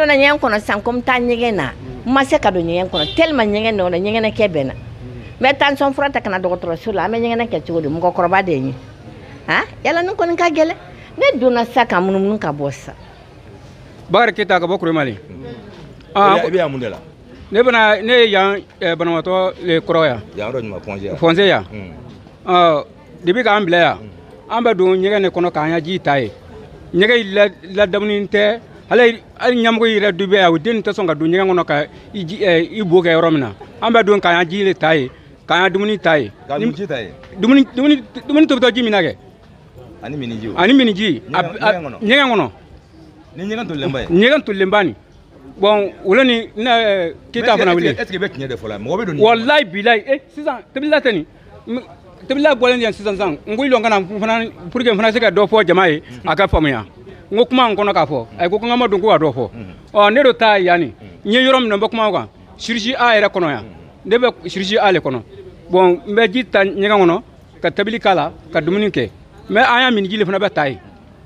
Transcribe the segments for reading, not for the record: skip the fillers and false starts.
Donna ɲɛgɛn kɔnɔ sisan ko n bɛ taa ɲɛgɛn na, n ma se ka don ɲɛgɛn kɔnɔ tellement ɲɛgɛn nɔgɔra, ɲɛgɛnɛ kɛ bɛ n na. N bɛ tension fura ta ka na dɔgɔtɔrɔso la. An bɛ ɲɛgɛnɛ kɛ cogo di? Mɔgɔkɔrɔba de ye n ye. Han, yala nin kɔni ka gɛlɛn. Ne donna sisan ka munumunu ka bɔ sisan. Bakari Keyita ka bɔ Kuremale. I bɛ yan mun de la? Ne bɛna, ne ye yan banabaatɔ le kɔrɔ yan. Yan yɔrɔ jumɛn? Point G yan? Point G yan. Ɔ, depuis k'an bila yan, an bɛ don ɲɛgɛn de kɔnɔ k'an ka ji ta yen. Ɲɛgɛn ladamuni tɛ. Hali hali ɲɛmɔgɔ yɛrɛ dɔ bɛ yan, o den tɛ sɔn ka don ɲɛgɛn kɔnɔ ka i ji i bo kɛ yɔrɔ min na. An bɛ don k'an ka ji de ta yen, k'an ka dumuni ta yen. Ka ji ta yen? Dumuni tobitɔ ji min na kɛ. Ani miniji. Ani miniji. Ɲɛgɛn kɔnɔ? Ɲɛgɛn kɔnɔ. Ni ɲɛgɛn tolilenba ye? Ɲɛgɛn tolilenba nin. Bon, olu ni ne Keyita fana wele. Est ce que i bɛ tiɲɛ de fɔ la? Mɔgɔ bɛ don? Walayi bilayi, sisan tobilila tɛ nin tobilila bɔlen yan sisan sisan. N ko i lɔn ka na n fana pour que n fana se ka dɔ fɔ jama ye, a ka faamuya. N ko kuma n kɔnɔ k'a fɔ, a ko ko n ka ma don ko ka dɔ fɔ. Ɔ, ne do taa yan nin, n ye yɔrɔ min na, n bɛ kuma o kan. Chirurgie A yɛrɛ kɔnɔ yan, ne bɛ chirurgie A le kɔnɔ. Bon, n bɛ ji ta ɲɛgɛn kɔnɔ ka tabili k'a la ka dumuni kɛ, mais an y'a miniji le fana bɛ ta yen.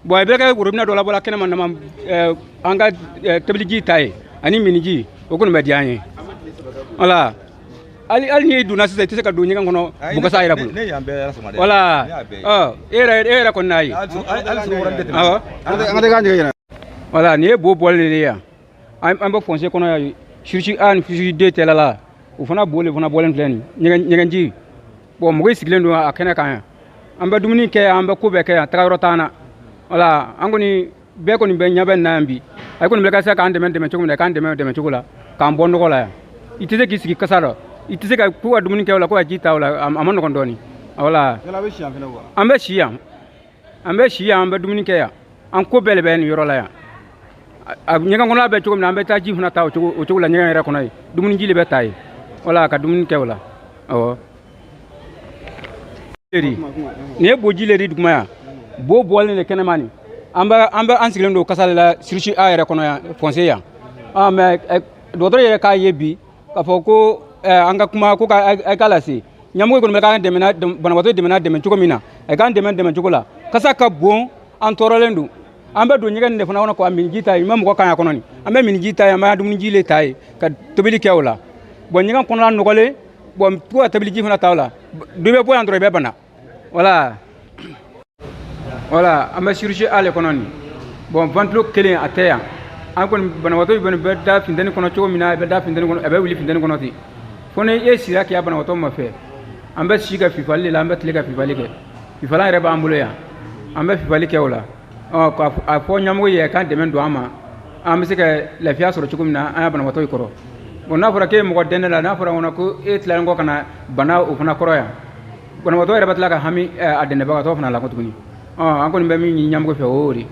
Bon, a bɛ kɛ robinet dɔ la bɔra kɛnɛma nama, an ka tobiliji ta yen ani miniji, o kɔni bɛ diya an ye. Wala hali hali n'i donna sisan, i tɛ se ka don ɲɛgɛn kɔnɔ bokasa yɛrɛ bolo. Ne yan bɛɛ sɔgɔma dɛ. Wala ɔ, e yɛrɛ kɔni n'a ye. Hali sogo tɛ tɛmɛ. Awɔ. An tɛ k'an jɛgɛ. Wala nin ye bo bɔlen de ye yan. An bɛ fossé kɔnɔ yan, chirurgie A ni chirurgie D tɛla la, o fana bo le fana bɔlen filɛ nin ɲɛgɛn ɲɛgɛnji. Bon, mɔgɔ sigilen don a kɛnɛ kan yan. An bɛ dumuni kɛ yan, an bɛ ko bɛɛ kɛ yan, taga yɔrɔ t'an na. Wala an kɔni bɛɛ kɔni bɛ ɲɛ bɛ nin na yan bi. A kɔni bɛ ka se k'an dɛmɛ dɛmɛ cogo min na, k'an dɛmɛ dɛmɛ cogo la k'an bɔ nɔgɔ la yan. I tɛ se k'i sigi kasa rɔ, i tɛ se ka ko ka dumuni kɛ o la, ko ka ji ta o la, a ma nɔgɔn dɔɔni. Wala Yala a bɛ si yan fɛnɛ wa? An bɛ si yan, an bɛ si yan, an bɛ dumuni kɛ yan, an ko bɛɛ de bɛ nin yɔrɔ la yan. A ɲɛgɛn kɔnɔna bɛ cogo min na, an bɛ taa ji fana ta o cogo la ɲɛgɛn yɛrɛ kɔnɔ yen. Dumuni ji de bɛ ta yen, wala ka dumuni kɛ o la. Awɔ, nin ye boji le di duguma yan, bo bɔlen de kɛnɛma nin. An bɛ an sigilen don kasa de la chirurgie A yɛrɛ kɔnɔ yan, fossé yan. Ah, mais dɔgɔtɔrɔ yɛrɛ k'a ye bi k'a fɔ ko an ka kuma ko ka a k'a lase ɲɛmɔgɔ kɔni bɛ k'an dɛmɛ, banabaatɔ dɛmɛ dɛmɛ cogo min na, a k'an dɛmɛ dɛmɛ cogo la. Kasa ka bon, an tɔɔrɔlen don. An bɛ don ɲɛgɛn nin de fana kɔnɔ ka min ji ta yen. I ma mɔgɔ kan yan kɔnɔ nin, an bɛ min ji ta yen, an bɛ dumuni ji le ta yen ka tobili kɛ o la. Bon, ɲɛgɛn kɔnɔna nɔgɔlen. Bon, ko ka tobili ji fana ta o la, dɔ bɛ bɔ yan dɔrɔn, i bɛ bana. Wala an bɛ chirurgie A le kɔnɔ nin. Bon, ventilo kelen a tɛ yan. An kɔni banabaatɔ kɔni bɛ da funteni kɔnɔ cogo min na, a bɛ da funteni kɔnɔ, a bɛ wuli funteni kɔnɔ ten, fo ni e sira k'i ya banabaatɔ nɔfɛ. An bɛ si ka fifali de la, an bɛ tile ka fifali kɛ. Fifalan yɛrɛ b'an bolo yan, an bɛ fifali kɛ o la. Ɔ, k'a a fɔ ɲɛmɔgɔ ye k'an dɛmɛ don an ma, an bɛ se ka lafiya sɔrɔ cogo min na an ya banabaatɔ kɔrɔ. Bon, n'a fɔra k'e ye mɔgɔ dɛnɛ la, n'a fɔra kɔnɔ ko e tilalen kɔ ka na bana o fana kɔrɔ yan, banabaatɔ yɛrɛ bɛ tila ka hami a dɛnɛbagatɔ fana la ko tuguni. Ɔ, an kɔni bɛ min ɲini ɲɛmɔgɔ fɛ, o y'o de.